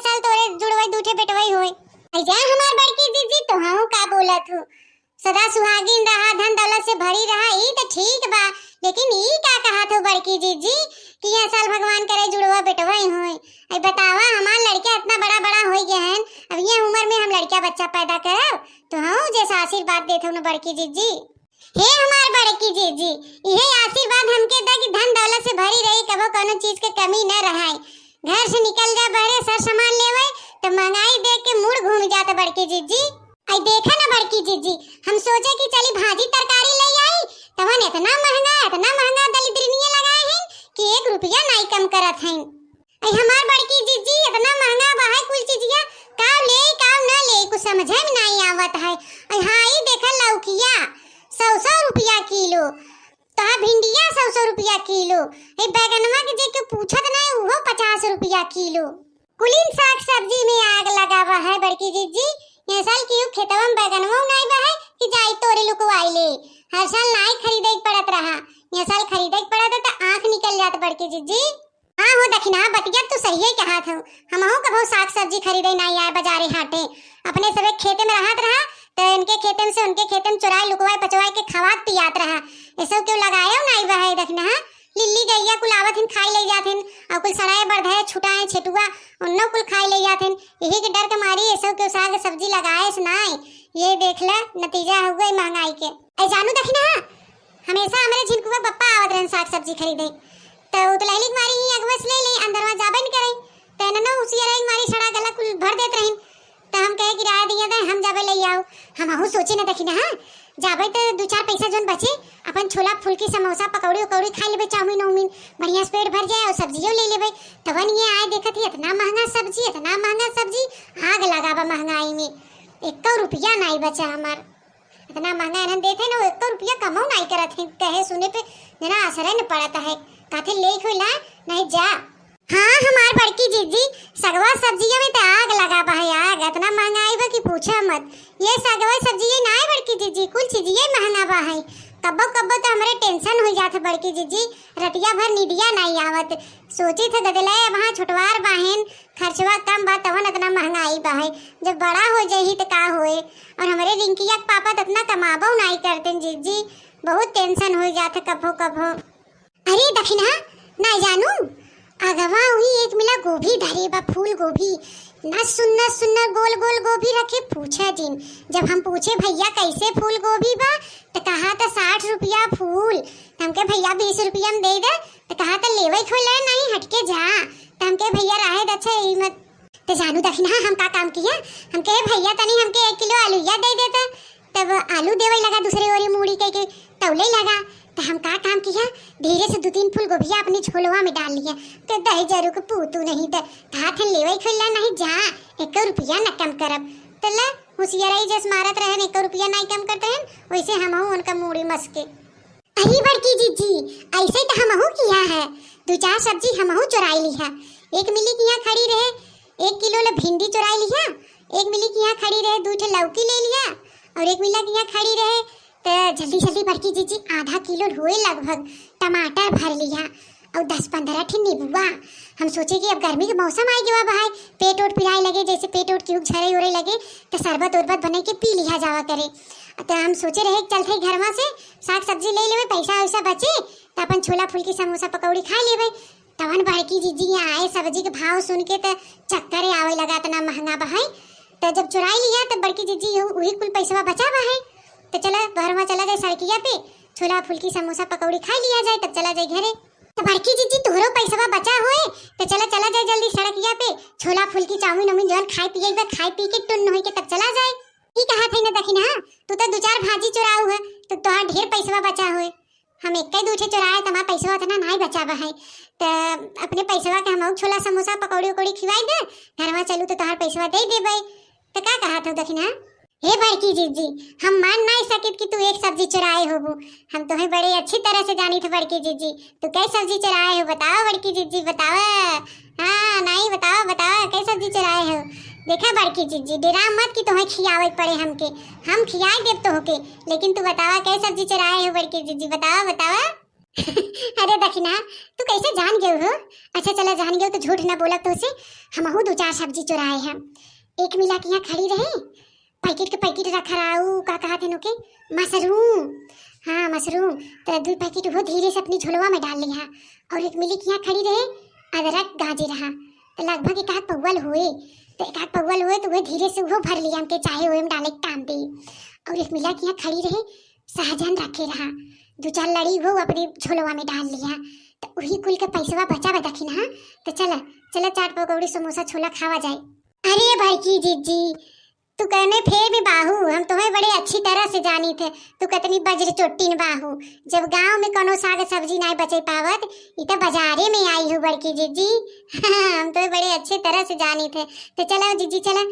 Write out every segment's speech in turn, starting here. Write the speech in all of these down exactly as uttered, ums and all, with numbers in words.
साल तोरे जुड़वई दू ठे बेटवई होए। अइजा हमार बड़की जिज्जी, तोहहू का बोलत हूँ? सदा सुहागिन रहा, धन दौलत से भरी रहा, ई त ठीक बा, लेकिन ई का कहत हो बड़की जिज्जी कि यह साल भगवान करे जुड़वा बेटवई होए? अइ बतावा, हमार लड़का इतना बड़ा बड़ा होइ गए हैं, अब ये उम्र में हम लड़का बच्चा पैदा करब? तोहहू जैसा आशीर्वाद देत हो न बड़की जिज्जी। हे हमार बड़की जिज्जी, इहे आशीर्वाद हमके दा कि धन दौलत से भरी रही, कबो कौनो चीज के कमी न रहाए। घर से निकल जा बहरे, सर सामान लेवे, त महंगाई देख के मूड़ घूम जात बड़की जिज्जी। अइ देखा ना बड़की जिज्जी, हम सोचे कि चली भाजी तरकारी ले आई, तवन इतना महंगा, इतना महंगा दलिद्रिनिये लगाए हैं कि एक रुपया नाई कम करत हैं। अइ हमार बड़की जिज्जी, इतना महंगा बा है कुल चीजिया, का ले, का न ले, कुछ समझे में नाई आवत है। अइ हाँ, ई देखा लौकिया, सौ सौ रुपया किलो, तहा भिंडिया सौ सौ रुपया किलो, अइ बैगनवा के जे केहू पूछत नाई, उहो पचास रुपया किलो। कुलिन साग सब्जी में आग लगा बा है बड़की जिज्जी। ये साल केहू खेतवा में बैगनवा नाई बा है कि जाई तोरे लुकवाई ले। हर साल नाई खरीदे के पड़त रहा, ये साल खरीदे के पड़त है त आँख निकल जात बड़की जिज्जी। हाँ हो दखिनहा, बतिया तू सहिये कहत हो। हमहू कबहू साग सब्जी खरीदे नाई आए बजारे हाटे, अपने सबे खेते में रहत रहा, त इनके खेते में से उनके खेते में चुराए लुकवाए पचवाए के खवात पियात रहा। ऐसो केहू लगाए नाई बा है दखिनहा। लिल्ली गैया कुल आवत हिन, खाई ले जात हिन, अउ कुल सड़ाए बरधे छुटाए छेटुआ, उन्नो कुल खाई ले जात हिन। यही के डर के मारी ऐसो केहू साग सब्जी लगाए से नाई। ये देख ले, नतीजा हो गई महंगाई के। ऐ जानू दखिनहा, हमेशा हमरे झिनकुआ बप्पा आवत रहन साग सब्जी खरीदे, त उतलैली के मारी ही अगवा से ले ले, अंदरवा जाबे न करे। त ननो हुसियारई के मारी सड़ा गला कुल भर देत रहिन। त हम कहे कि राय दिया दे, हम जाबे ले आओ। हमहू सोचे न दखिनहा, जाबे त दू चार पैसा जोन बचे, अपन छोला फुलकी समोसा पकौड़ी उकौड़ी खा लेबे, चाउमीन उमीन, बढ़िया से पेट भर जाए अउ सब्जियो ले लेबे। तवन ये आए देखत ही इतना महंगा सब्जी, इतना महंगा सब्जी, आग लगा बा महंगाई में। एक्को रुपया नाई बचा हमार। इतना महंगा इन्हन देत है ना, एक्को रुपया कमाऊ नाई करत है, कहे सुने पे जना असरे न पड़त है। काथे ले खोला, नहीं जा। हाँ, हमार बड़की जिज्जी, सगवा सब्जिया में त आग लगा बा है, आग। इतना महंगाई बा कि पूछा मत। ये सगवा सब्जिया नाई बड़की जिज्जी, कुल चीजिये महंगा बा है। कब्बो कब्बो त हमरे tension हो जात है बड़की जिज्जी, रतिया भर निदिया नाई आवत। सोची थे ददले अब हाँ छुटवार बाहेन, खर्चवा कम बा, तवन इतना महंगाई बा है। जब बड़ा हो जाई त का होए? और हमरे रिंकिया के पापा त इतना कमाबो नाई करते जिज्जी, बहुत tension हो जात है कभो कभो। अरे दखिनहा, नाई जानू, अगवा उही एक मिला गोभी धरे बा, फूल गोभी, ना सुन्नर सुन्नर गोल गोल गोभी रखे, पूछा जिन। जब हम पूछे, "भैया कैसे फूल गोभी बा?" त कहा त, "साठ रुपया फूल।" त हमके, "भैया बीस रुपया में दे दे।" त कहा त, "लेवे खोले नहीं, हटके जा।" त हमके, "भैया रहे द, अच्छा यही मत।" त जानू दखिनहा हम का काम किया, हम कहे, "भैया तनी हमके एक किलो आलूया दे देता।" तब आलू देवे लगा दूसरे ओरी मुड़ी कह के तौले लगा। त हम का काम किया, धीरे से दू तीन फूल गोभिया अपनी झोलवा में डाल लिया। त दही जरू के पूतू नहीं त हाथ लेवे खुल्ला नहीं जा, एक रुपया न कम करब। त ले हुसियारई जस मारत रहन, एक रुपया नहीं कम करते हैं, वैसे हमहू उनका मुड़ी मस्के। अरे बड़की जिज्जी, ऐसे त हमहू किया है, दू चार सब्जी हमहू चुराई लिहा। एक मिली के यहाँ खड़ी रहे, एक किलो ले भिंडी चुराई लिहा, एक मिली के यहाँ खड़ी रहे, दू ठे लौकी ले लिहा, और एक मिला के यहाँ खड़ी रहे, त जल्दी जल्दी बड़की जिज्जी आधा किलो होए लगभग टमाटर भर लिहा, और दस पन्द्रह ठे नींबुआ। हम सोचे कि अब गर्मी के मौसम आइ गवा भाई, पेट ओट पिराए लगे, जैसे पेट ओट केहू झरे उरे लगे, त शरबत उरबत बने के पी लिहा जावा करे। त हम सोचे रहे, चलते घरवा से साग सब्जी ले लेवे, पैसा वैसा बचे, त अपन छोला फुलकी समोसा पकौड़ी खा लेवे। तवन बड़की जिज्जी यहाँ आए, सब्जी के भाव सुन के त चक्कर आवे लगा, इतना महंगा बा है। त जब चुराई लिहा, तब बड़की जिज्जी यू-, उही कुल पैसवा बचा बा है। त चला, घरवा चला जाए सड़किया पे, छोला फुलकी समोसा पकौड़ी खा लिहा जाए, तब चला जाए घरे। त बड़की जिज्जी, तोहरो पैसवा बचा होए, त चला, चला जाए जल्दी सड़किया पे, छोला फुलकी चाउमीन उमीन जौन खाए पिए बा, खाए पी के टुन्न होई के तब चला जाए। ई कहा थे न दखिनहा, तू त दू चार भाजी चुराऊ है, त तोहार ढेर पैसवा बचा होए। हम एक्के दू ठे चुराए, त हमार पैसवा उतना नाई बचा बा है। त अपने पैसवा के हमहू छोला समोसा पकौड़ी उकौड़ी खिवाई दे, घरवा चलू त तोहार पैसवा दे देबे। त का कहा थे दखिनहा? हे बड़की जिज्जी, हम मान नाई सकित कि तू एक सब्जी चुराए होबू। हम तोहे बड़े अच्छी तरह से जानी थे बड़की जिज्जी। तू कई सब्जी चुराए हो, बताओ बड़की जिज्जी, बताओ। हाँ, नाई, बताओ, बताओ, कई सब्जी चुराए हो? देखा बड़की जिज्जी, डेरा मत कि तोहे खियावे के पड़े हमके, हम खियाए देब तोहके, लेकिन तू बतावा, कई सब्जी चुराए हो बड़की जिज्जी, बतावा, बतावा। अरे दखिना, तू कैसे जान गयो हो? अच्छा चला जान गयो तो झूठ ना बोलब तोसे, हमहू दो चार सब्जी चुराए हैं। एक मिला के यहाँ खड़ी रहे, पैकेट के पैकेट रखा रहा, ऊ का कहत हैं ओके, मशरूम। हाँ मशरूम। तो दो पैकेट वो धीरे से अपनी झोलवा में डाल लिहा। और एक मिली के यहाँ खड़ी रहे, अदरक गाजर रहा, तो लगभग एक आध पौवल हुए। तो एक आध पौवल हुए तो वो धीरे से वो भर लिहा, हमके चाहे वो हम डाले के काम दे। और एक मिला के यहाँ खड़ी रहे, सहजन रखे रहा, दो चार लड़ी वो अपने झोलवा में डाल लिहा। तो वही कुल के पैसवा बचा बा दखिना। तो चला, चला चाट पकौड़ी समोसा छोला खावा जाए। अरे बड़की जिज्जी, तू कौने फेर में बाहू, हम तोहे बड़े अच्छी तरह से जानी थे। तू कतनी बज्र चोट्टिन बाहू, जब गांव में कोनो साग सब्जी नाय बचे पावत, ई तो बाजारे में आई हो बड़की जिज्जी। हम तोहे बड़े अच्छे तरह से जानी थे। तो चला जिज्जी, चला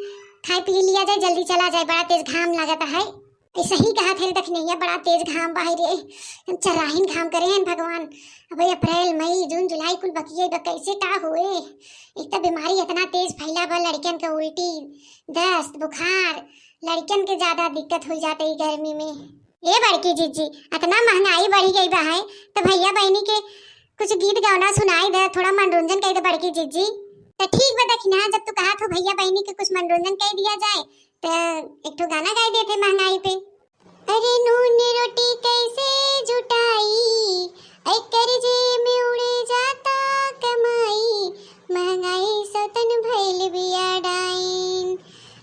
खाए पी लिया जाए, जल्दी चला जाए, बड़ा तेज घाम लागत है। ऐसा ही कहा थे दखिनैया, बड़ा तेज घाम बाहर रे, चराहिन घाम करे हैं भगवान। अब ये अप्रैल, मई, जून, जुलाई कुल बकिए बा, कैसे का हुए? एक तो बीमारी इतना तेज फैला बा, लड़कियन के उल्टी, दस्त, बुखार, लड़कियन के ज्यादा दिक्कत हो जाते ई गर्मी में। ए बड़की जिज्जी, इतना महंगाई बढ़ी गई बा है, तो भैया बहनी के कुछ गीत गौना सुनाई दे, थोड़ा मनोरंजन कर दे बड़की जिज्जी। तो ठीक बा दखिना, जब तू कहा तो भैया बहनी के कुछ मनोरंजन कर दिया जाए, तो एक ठो गाना गाई देते महंगाई पे। अरे नून रोटी कैसे जुटाई, ऐ कर्जे में उड़ जाता कमाई, महंगाई सौतन भइल बिया डाइन।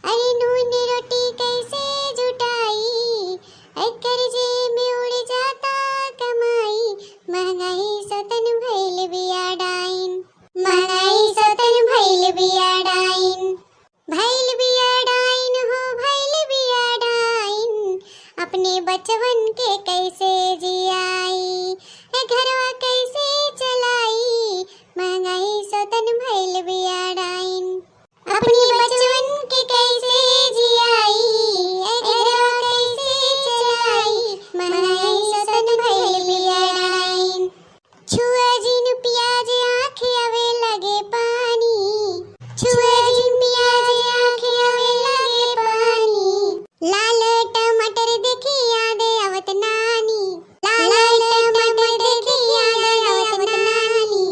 अरे नून रोटी कैसे जुटाई, ऐ कर्जे में उड़ जाता कमाई, महंगाई सौतन भइल बिया डाइन, महंगाई सौतन भइल बिया डाइन। भइल बिया डाइन हो, भइल बिया डाइन, अपने बचवन के कैसे जियाई, ए घरवा कैसे चलाई, महंगाई सौतन भइल बिया डाइन। अपने बचवन के कैसे जियाई, ए घरवा कैसे चलाई, महंगाई सौतन भइल बिया डाइन। छुआ जिन पियाज आँख आवे लगे पानी, छुआ जिन पियाज आँख आवे लगे पानी। लाल टमाटर देखी याद आवत नानी, लाल टमाटर देखी याद आवत नानी।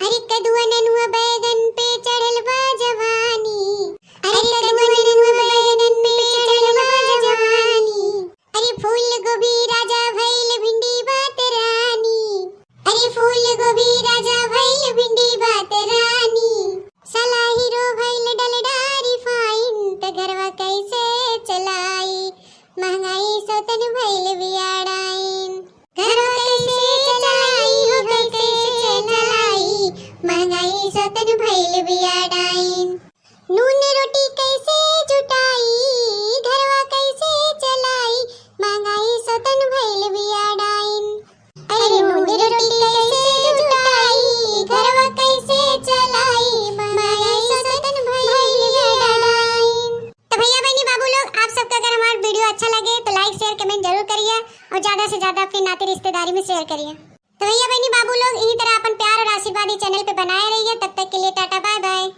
अरे कदुआ ननुआ बैगन पे चढ़ल बा जवानी, अरे कदुआ ननुआ बैगन पे चढ़ल बा जवानी। अरे फूल गोभी राजा भइल भिंडी बात रानी, अरे फूल गोभी राजा भइल भिंडी बात रानी। साला हीरो भइल डलडा रिफाइन, त घरवा कैसे चलाई, महंगाई सौतन भइल बिया डाइन। घरवा कैसे चलाई हो, कैसे चलाई, महंगाई सौतन भइल बिया डाइन। नून रोटी कैसे जुटाई, घरवा कैसे चलाई, महंगाई सौतन भइल बिया डाइन। अरे नून रोटी कैसे जुटाई, घरवा कैसे चलाई, महंगाई सौतन भइल बिया डाइन। तो भैया बहनी बाबू लोग, आप सबका अगर हमारा वीडियो अच्छा लगे तो like share comment जरूर करिए और ज्यादा से ज्यादा अपनी नाती रिश्तेदारी में share करिए। तो भैया बहनी बाबू लोग, इही तरह अपन प्यार और आशीर्वाद ई चैनल पे बनाए रहिए। तब तक के लिए टाटा बाय बाय।